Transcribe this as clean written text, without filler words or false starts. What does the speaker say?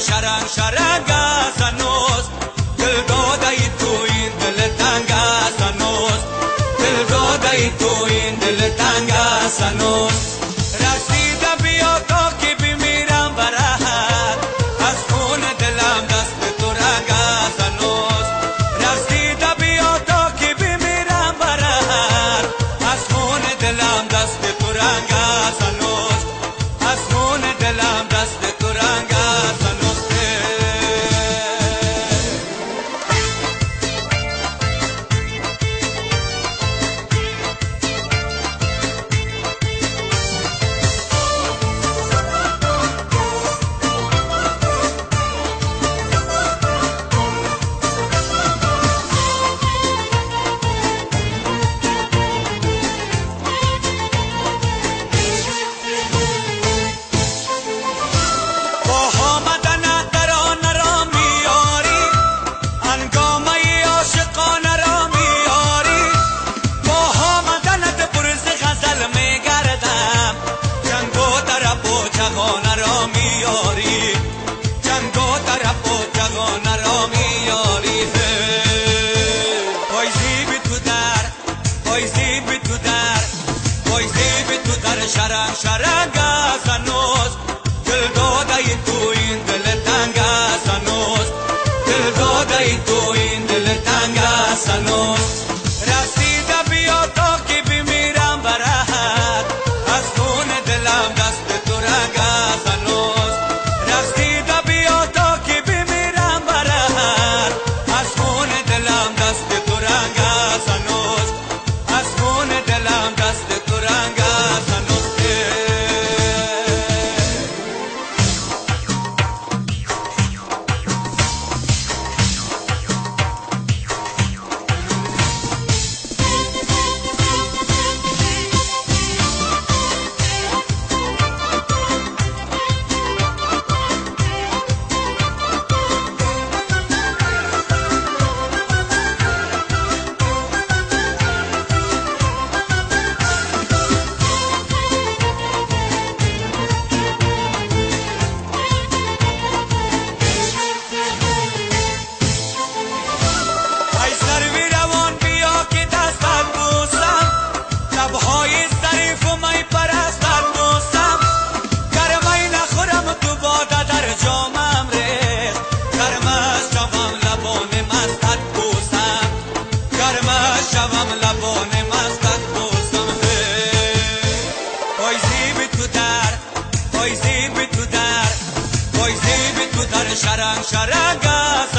شرنگ شرنگ است دل داده ای تو این دل تنگ است دل داده ای تو این دل تنگ است رسیده بیا تا که بمیرم برات از خون دلم دست تو رنگ است رسیده بیا تا که بمیرم برات از خون دلم دست تو رنگ است از خون دلم دست تو رنگ است. شرنگ شرنگ است دل داده ای تو این دل تنگ است دل داده ای تو این دل تنگ است رسیده بیا تا که بمیرم برات از خون دلم دست تو رنگ است رسیده بیا تا که بمیرم برات از خون دلم دست تو رنگ است از خون دلم دست تو رنگ است. شرنگ شرنگ است.